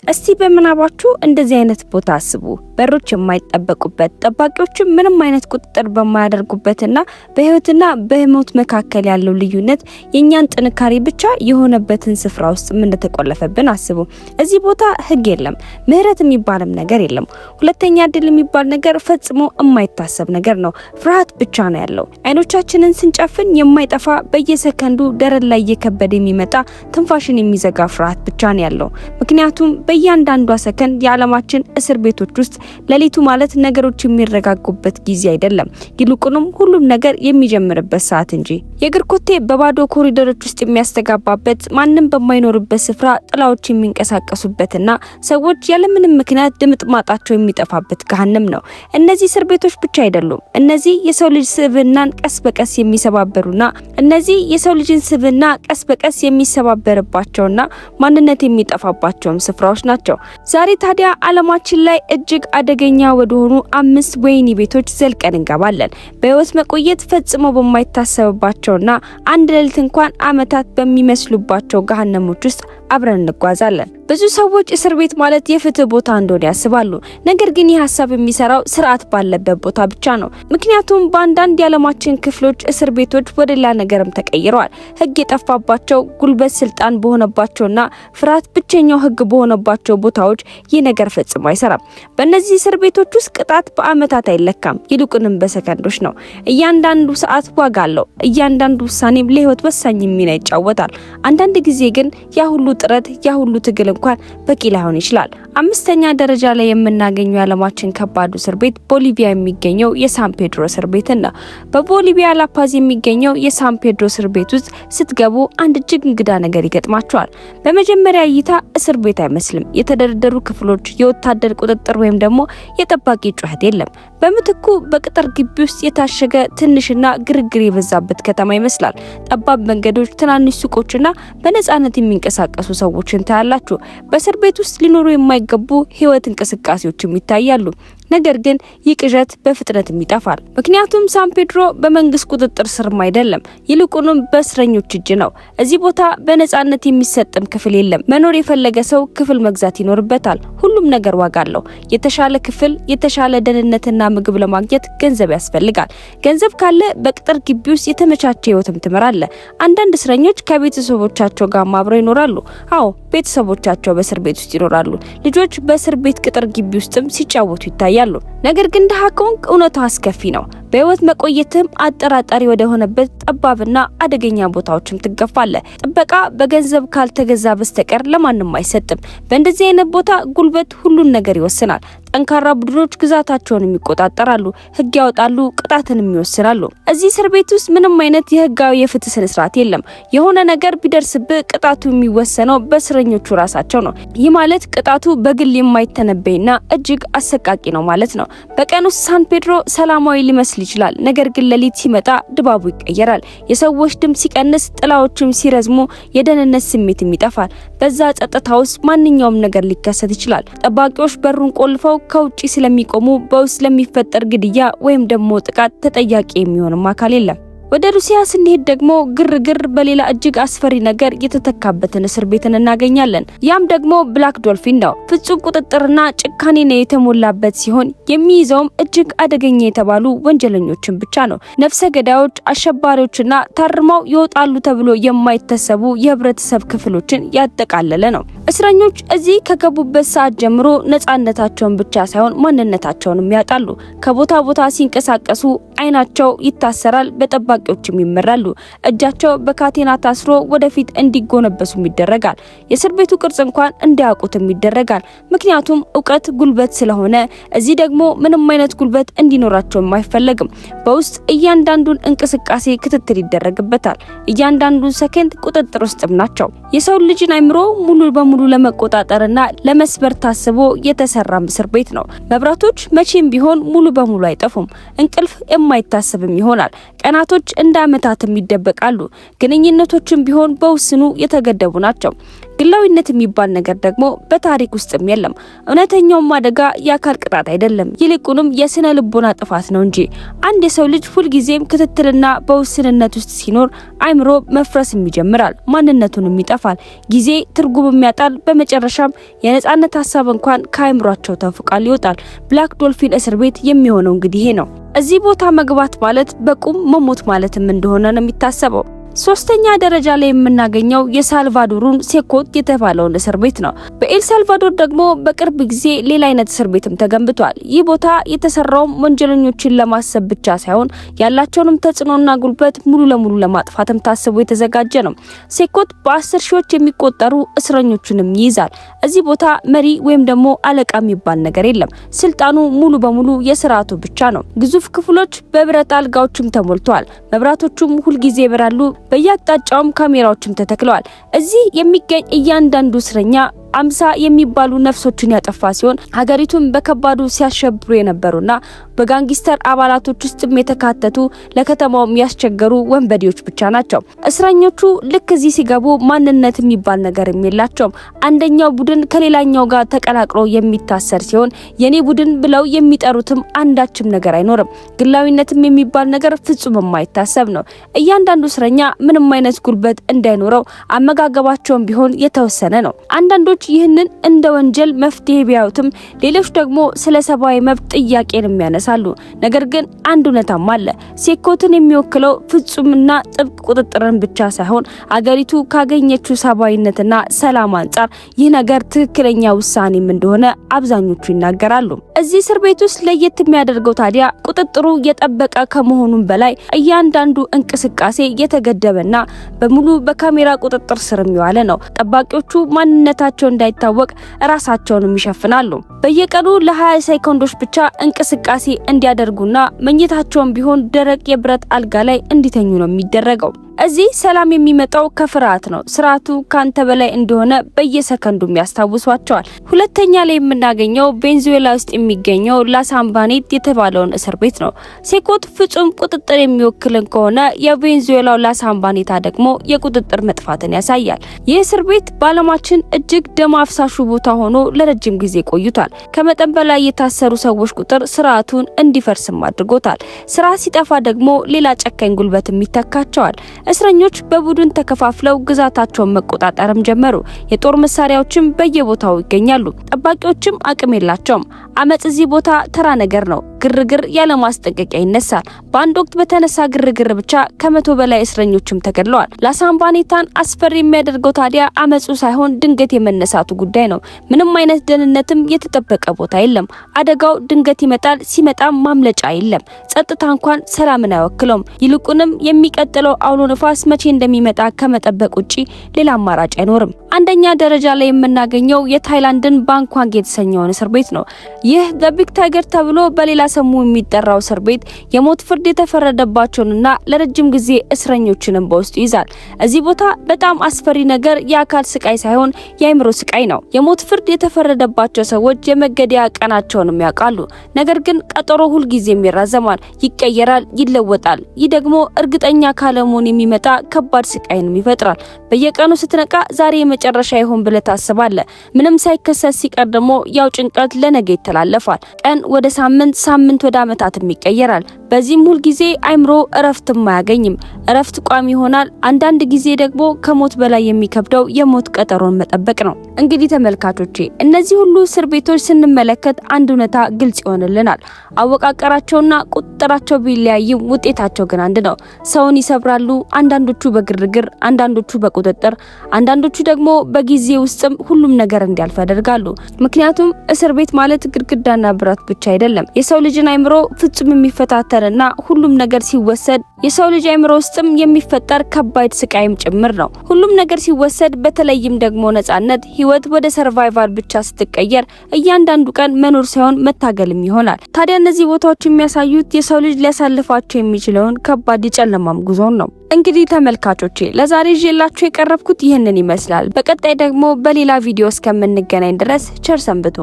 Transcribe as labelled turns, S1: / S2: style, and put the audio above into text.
S1: እስቲ በምናባችሁ እንደዚህ አይነት ቦታ አስቡ። በሮች የማይጠበቁበት፣ ጠባቂዎችም ምንም አይነት ቁጥጥር በማያደርጉበትና በህይወትና በሞት መካከል ያለው ልዩነት የእኛን ጥንካሬ ብቻ የሆነበትን ስፍራ ውስጥ ምን እንደተቆለፈብን አስቡ። እዚህ ቦታ ህግ የለም፣ ምህረት የሚባልም ነገር የለም። ሁለተኛ እድል የሚባል ነገር ፈጽሞ የማይታሰብ ነገር ነው። ፍርሃት ብቻ ነው ያለው። አይኖቻችንን ስንጨፍን የማይጠፋ፣ በየሰከንዱ ደረት ላይ እየከበደ የሚመጣ፣ ትንፋሽን የሚዘጋ ፍርሃት ብቻ ነው ያለው። ምክንያቱም በእያንዳንዷ ሰከንድ የዓለማችን እስር ቤቶች ውስጥ ሌሊቱ ማለት ነገሮች የሚረጋጉበት ጊዜ አይደለም፣ ይልቁንም ሁሉም ነገር የሚጀምርበት ሰዓት እንጂ። የእግር ኮቴ በባዶ ኮሪደሮች ውስጥ የሚያስተጋባበት፣ ማንም በማይኖርበት ስፍራ ጥላዎች የሚንቀሳቀሱበትና ሰዎች ያለምንም ምክንያት ድምጥማጣቸው የሚጠፋበት ገሃነም ነው። እነዚህ እስር ቤቶች ብቻ አይደሉም። እነዚህ የሰው ልጅ ስብዕናን ቀስ በቀስ የሚሰባበሩና እነዚህ የሰው ልጅን ስብዕና ቀስ በቀስ የሚሰባበርባቸውና ማንነት የሚጠፋባቸውም ስፍራዎች ናቸው። ዛሬ ታዲያ ዓለማችን ላይ እጅግ አደገኛ ወደሆኑ አምስት ወህኒ ቤቶች ዘልቀን እንገባለን። በህይወት መቆየት ፈጽሞ በማይታሰብባቸውና አንድ ሌሊት እንኳን አመታት በሚመስሉባቸው ገሃነሞች ውስጥ አብረን እንጓዛለን። ብዙ ሰዎች እስር ቤት ማለት የፍትህ ቦታ እንደሆነ ያስባሉ። ነገር ግን ይህ ሀሳብ የሚሰራው ስርዓት ባለበት ቦታ ብቻ ነው። ምክንያቱም በአንዳንድ የዓለማችን ክፍሎች እስር ቤቶች ወደ ሌላ ነገርም ተቀይረዋል። ህግ የጠፋባቸው፣ ጉልበት ስልጣን በሆነባቸውና ፍርሃት ብቸኛው ህግ በሆነባቸው ቦታዎች ይህ ነገር ፈጽሞ አይሰራም። በእነዚህ እስር ቤቶች ውስጥ ቅጣት በአመታት አይለካም፣ ይልቁንም በሰከንዶች ነው። እያንዳንዱ ሰዓት ዋጋ አለው። እያንዳንዱ ውሳኔም ለህይወት ወሳኝ ሚና ይጫወታል። አንዳንድ ጊዜ ግን ያ ሁሉ ጥረት፣ ያ ሁሉ ትግል እንኳን በቂ ላይሆን ይችላል። አምስተኛ ደረጃ ላይ የምናገኘው የዓለማችን ከባዱ እስር ቤት ቦሊቪያ የሚገኘው የሳን ፔድሮ እስር ቤት ነው። በቦሊቪያ ላፓዝ የሚገኘው የሳን ፔድሮ እስር ቤት ውስጥ ስትገቡ አንድ እጅግ እንግዳ ነገር ይገጥማችኋል። በመጀመሪያ እይታ እስር ቤት አይመስልም። የተደረደሩ ክፍሎች፣ የወታደር ቁጥጥር ወይም ደግሞ የጠባቂ ጩኸት የለም። በምትኩ በቅጥር ግቢ ውስጥ የታሸገ ትንሽና ግርግር የበዛበት ከተማ ይመስላል። ጠባብ መንገዶች፣ ትናንሽ ሱቆችና በነጻነት የሚንቀሳቀሱ ሰዎችን ታያላችሁ። በእስር ቤት ውስጥ ሊኖሩ የማይገቡ ህይወት እንቅስቃሴዎችም ይታያሉ። ነገር ግን ይህ ቅዠት በፍጥነትም ይጠፋል። ምክንያቱም ሳን ፔድሮ በመንግስት ቁጥጥር ስርም አይደለም፣ ይልቁንም በእስረኞች እጅ ነው። እዚህ ቦታ በነጻነት የሚሰጥም ክፍል የለም። መኖር የፈለገ ሰው ክፍል መግዛት ይኖርበታል። ሁሉም ነገር ዋጋ አለው። የተሻለ ክፍል፣ የተሻለ ደህንነትና ምግብ ለማግኘት ገንዘብ ያስፈልጋል። ገንዘብ ካለ በቅጥር ግቢ ውስጥ የተመቻቸ ህይወትም ትመራለህ። አንዳንድ እስረኞች ከቤተሰቦቻቸው ጋር አብረው ይኖራሉ። አዎ፣ ቤተሰቦቻቸው በእስር ቤት ውስጥ ይኖራሉ። ልጆች በእስር ቤት ቅጥር ግቢ ውስጥም ሲጫወቱ ይታያሉ። ነገር ግን ድሃ ከሆንክ እውነታው አስከፊ ነው። በህይወት መቆየትም አጠራጣሪ ወደሆነበት ጠባብና አደገኛ ቦታዎችም ትገፋለህ። ጥበቃ በገንዘብ ካልተገዛ በስተቀር ለማንም አይሰጥም። በእንደዚህ አይነት ቦታ ጉልበት ሁሉን ነገር ይወስናል። ጠንካራ ቡድኖች ግዛታቸውንም ይቆጣጠራሉ፣ ህግ ያወጣሉ፣ ቅጣትንም ይወስናሉ። እዚህ እስር ቤት ውስጥ ምንም አይነት የህጋዊ የፍትህ ስነ ስርዓት የለም። የሆነ ነገር ቢደርስብህ ቅጣቱ የሚወሰነው በእስረኞቹ ራሳቸው ነው። ይህ ማለት ቅጣቱ በግል የማይተነበይና እጅግ አሰቃቂ ነው ማለት ነው። በቀን ውስጥ ሳን ፔድሮ ሰላማዊ ሊመስል ይችላል። ነገር ግን ሌሊት ሲመጣ ድባቡ ይቀየራል። የሰዎች ድምጽ ሲቀንስ፣ ጥላዎችም ሲረዝሙ፣ የደህንነት ስሜትም ይጠፋል። በዛ ጸጥታ ውስጥ ማንኛውም ነገር ሊከሰት ይችላል። ጠባቂዎች በሩን ቆልፈው ከውጪ ስለሚቆሙ በውስጥ ለሚፈጠር ግድያ ወይም ደግሞ ጥቃት ተጠያቂ የሚሆንም አካል የለም። ወደ ሩሲያ ስንሄድ ደግሞ ግርግር በሌላ እጅግ አስፈሪ ነገር የተተካበትን እስር ቤትን እናገኛለን። ያም ደግሞ ብላክ ዶልፊን ነው። ፍጹም ቁጥጥርና ጭካኔ የተሞላበት ሲሆን የሚይዘውም እጅግ አደገኛ የተባሉ ወንጀለኞችን ብቻ ነው። ነፍሰ ገዳዮች፣ አሸባሪዎችና ታርመው ይወጣሉ ተብሎ የማይታሰቡ የህብረተሰብ ክፍሎችን ያጠቃለለ ነው። እስረኞች እዚህ ከገቡበት ሰዓት ጀምሮ ነጻነታቸውን ብቻ ሳይሆን ማንነታቸውንም ያጣሉ። ከቦታ ቦታ ሲንቀሳቀሱ አይናቸው ይታሰራል፣ በጠባቂዎችም ይመራሉ። እጃቸው በካቴና ታስሮ ወደፊት እንዲጎነበሱም ይደረጋል። የእስር ቤቱ ቅርጽ እንኳን እንዲያውቁትም ይደረጋል። ምክንያቱም እውቀት ጉልበት ስለሆነ፣ እዚህ ደግሞ ምንም አይነት ጉልበት እንዲኖራቸውም አይፈለግም። በውስጥ እያንዳንዱን እንቅስቃሴ ክትትል ይደረግበታል። እያንዳንዱን ሰከንድ ቁጥጥር ውስጥም ናቸው። የሰው ልጅን አይምሮ ሙሉ በሙሉ ለመቆጣጠርና ለመስበር ታስቦ የተሰራ እስር ቤት ነው። መብራቶች መቼም ቢሆን ሙሉ በሙሉ አይጠፉም። እንቅልፍ የማይታሰብም ይሆናል። ቀናቶች እንደ አመታትም ይደበቃሉ። ግንኙነቶችም ቢሆን በውስኑ የተገደቡ ናቸው። ግላዊነት የሚባል ነገር ደግሞ በታሪክ ውስጥም የለም። እውነተኛውም አደጋ የአካል ቅጣት አይደለም፣ ይልቁንም የስነ ልቦና ጥፋት ነው እንጂ። አንድ የሰው ልጅ ሁልጊዜም ክትትልና በውስንነት ውስጥ ሲኖር አይምሮ መፍረስም ይጀምራል፣ ማንነቱንም ይጠፋል፣ ጊዜ ትርጉምም ያጣል። በመጨረሻም የነጻነት ሀሳብ እንኳን ከአይምሯቸው ተፍቃል ይወጣል። ብላክ ዶልፊን እስር ቤት የሚሆነው እንግዲህ ይሄ ነው። እዚህ ቦታ መግባት ማለት በቁም መሞት ማለትም እንደሆነ ነው የሚታሰበው። ሶስተኛ ደረጃ ላይ የምናገኘው የሳልቫዶሩን ሴኮት የተባለውን እስር ቤት ነው። በኤልሳልቫዶር ደግሞ በቅርብ ጊዜ ሌላ አይነት እስር ቤትም ተገንብቷል። ይህ ቦታ የተሰራውም ወንጀለኞችን ለማሰብ ብቻ ሳይሆን ያላቸውንም ተጽዕኖና ጉልበት ሙሉ ለሙሉ ለማጥፋትም ታስቦ የተዘጋጀ ነው። ሴኮት በ10 ሺዎች የሚቆጠሩ እስረኞችንም ይይዛል። እዚህ ቦታ መሪ ወይም ደግሞ አለቃ የሚባል ነገር የለም። ስልጣኑ ሙሉ በሙሉ የስርዓቱ ብቻ ነው። ግዙፍ ክፍሎች በብረት አልጋዎችም ተሞልተዋል። መብራቶቹም ሁልጊዜ ይበራሉ። በየአቅጣጫውም ካሜራዎችም ተተክለዋል። እዚህ የሚገኝ እያንዳንዱ እስረኛ 50 የሚባሉ ነፍሶችን ያጠፋ ሲሆን ሀገሪቱን በከባዱ ሲያሸብሩ የነበሩና በጋንግስተር አባላቶች ውስጥም የተካተቱ ለከተማውም ያስቸገሩ ወንበዴዎች ብቻ ናቸው። እስረኞቹ ልክ እዚህ ሲገቡ ማንነት የሚባል ነገር የላቸውም። አንደኛው ቡድን ከሌላኛው ጋር ተቀላቅሎ የሚታሰር ሲሆን የኔ ቡድን ብለው የሚጠሩትም አንዳችም ነገር አይኖርም። ግላዊነትም የሚባል ነገር ፍጹም የማይታሰብ ነው። እያንዳንዱ እስረኛ ምንም አይነት ጉልበት እንዳይኖረው አመጋገባቸውም ቢሆን የተወሰነ ነው። አንዳንዶች ይህንን እንደ ወንጀል መፍትሄ ቢያዩትም ሌሎች ደግሞ ስለ ሰብአዊ መብት ጥያቄን የሚያነሳሉ። ነገር ግን አንድ እውነታም አለ። ሴኮትን የሚወክለው ፍጹምና ጥብቅ ቁጥጥርን ብቻ ሳይሆን አገሪቱ ካገኘችው ሰብአዊነትና ሰላም አንጻር ይህ ነገር ትክክለኛ ውሳኔም እንደሆነ አብዛኞቹ ይናገራሉ። እዚህ እስር ቤት ውስጥ ለየት የሚያደርገው ታዲያ ቁጥጥሩ የጠበቀ ከመሆኑም በላይ እያንዳንዱ እንቅስቃሴ የተገደበና በሙሉ በካሜራ ቁጥጥር ስር የሚዋለ ነው። ጠባቂዎቹ ማንነታቸው እንዳይታወቅ ራሳቸውንም ይሸፍናሉ። በየቀኑ ለ20 ሴኮንዶች ብቻ እንቅስቃሴ እንዲያደርጉና መኝታቸውን ቢሆን ደረቅ የብረት አልጋ ላይ እንዲተኙ ነው የሚደረገው። እዚህ ሰላም የሚመጣው ከፍርሃት ነው። ስርዓቱ ካንተ በላይ እንደሆነ በየሰከንዱም ያስታውሷቸዋል። ሁለተኛ ላይ የምናገኘው ቬንዙዌላ ውስጥ የሚገኘው ላሳምባኔት የተባለውን እስር ቤት ነው። ሴኮት ፍጹም ቁጥጥር የሚወክልን ከሆነ የቬንዙዌላው ላሳምባኔታ ደግሞ የቁጥጥር መጥፋትን ያሳያል። ይህ እስር ቤት በዓለማችን እጅግ ደም አፍሳሹ ቦታ ሆኖ ለረጅም ጊዜ ቆይቷል። ከመጠን በላይ የታሰሩ ሰዎች ቁጥር ስርዓቱን እንዲፈርስም አድርጎታል። ስርዓት ሲጠፋ ደግሞ ሌላ ጨካኝ ጉልበትም ይተካቸዋል። እስረኞች በቡድን ተከፋፍለው ግዛታቸውን መቆጣጠርም ጀመሩ። የጦር መሳሪያዎችም በየቦታው ይገኛሉ። ጠባቂዎችም አቅም የላቸውም። አመጽ እዚህ ቦታ ተራ ነገር ነው። ግርግር ያለ ማስጠንቀቂያ ይነሳል። በአንድ ወቅት በተነሳ ግርግር ብቻ ከ100 በላይ እስረኞችም ተገድለዋል። ላሳምባኔታን አስፈሪ የሚያደርገው ታዲያ አመጹ ሳይሆን ድንገት የመነሳቱ ጉዳይ ነው። ምንም አይነት ደህንነትም የተጠበቀ ቦታ የለም። አደጋው ድንገት ይመጣል። ሲመጣም ማምለጫ የለም። ጸጥታ እንኳን ሰላምን አይወክለውም። ይልቁንም የሚቀጥለው አውሎ ንፋስ መቼ እንደሚመጣ ከመጠበቅ ውጪ ሌላ አማራጭ አይኖርም። አንደኛ ደረጃ ላይ የምናገኘው የታይላንድን ባንኳንግ የተሰኘውን እስር ቤት ነው። ይህ The Big Tiger ተብሎ በሌላ ስሙ የሚጠራው እስር ቤት የሞት ፍርድ የተፈረደባቸውንና ለረጅም ጊዜ እስረኞችንም በውስጡ ይዛል። እዚህ ቦታ በጣም አስፈሪ ነገር የአካል ስቃይ ሳይሆን የአእምሮ ስቃይ ነው። የሞት ፍርድ የተፈረደባቸው ሰዎች የመገደያ ቀናቸውንም ያውቃሉ። ነገር ግን ቀጠሮ ሁልጊዜም ይራዘማል፣ ይቀየራል፣ ይለወጣል። ይህ ደግሞ እርግጠኛ ካለመሆን የሚመጣ ከባድ ስቃይንም ይፈጥራል። በየቀኑ ስትነቃ ዛሬ የመጨረሻ ይሆን ብለህ ታስባለህ። ምንም ሳይከሰት ሲቀር ደግሞ ያው ጭንቀት ለነገ ይተላለፋል። ቀን ወደ ሳምንት፣ ሳምንት ወደ አመታትም ይቀየራል። በዚህም ሁል ጊዜ አይምሮ እረፍትም አያገኝም። እረፍት ቋሚ ይሆናል። አንዳንድ ጊዜ ደግሞ ከሞት በላይ የሚከብደው የሞት ቀጠሮን መጠበቅ ነው። እንግዲህ ተመልካቾቼ እነዚህ ሁሉ እስር ቤቶች ስንመለከት አንድ እውነታ ግልጽ ይሆንልናል። አወቃቀራቸውና ቁጥጥራቸው ቢለያይም ውጤታቸው ግን አንድ ነው። ሰውን ይሰብራሉ። አንዳንዶቹ በግርግር፣ አንዳንዶቹ በቁጥጥር፣ አንዳንዶቹ ደግሞ በጊዜ ውስጥም ሁሉም ነገር እንዲያልፍ ያደርጋሉ። ምክንያቱም እስር ቤት ማለት ግድግዳና ብረት ብቻ አይደለም። የሰው ልጅን አይምሮ ፍጹም የሚፈታተንና ሁሉም ነገር ሲወሰድ የሰው ልጅ አይምሮ ውስጥም የሚፈጠር ከባድ ስቃይም ጭምር ነው። ሁሉም ነገር ሲወሰድ፣ በተለይም ደግሞ ነጻነት፣ ህይወት ወደ survival ብቻ ስትቀየር እያንዳንዱ ቀን መኖር ሳይሆን መታገልም ይሆናል። ታዲያ እነዚህ ቦታዎች የሚያሳዩት የሰው ልጅ ሊያሳልፋቸው የሚችለውን ከባድ የጨለማም ጉዞን ነው። እንግዲህ ተመልካቾቼ ለዛሬ ይዤላችሁ የቀረብኩት ይህንን ይመስላል። በቀጣይ ደግሞ በሌላ ቪዲዮ እስከምንገናኝ ድረስ ቸር ሰንብቱ።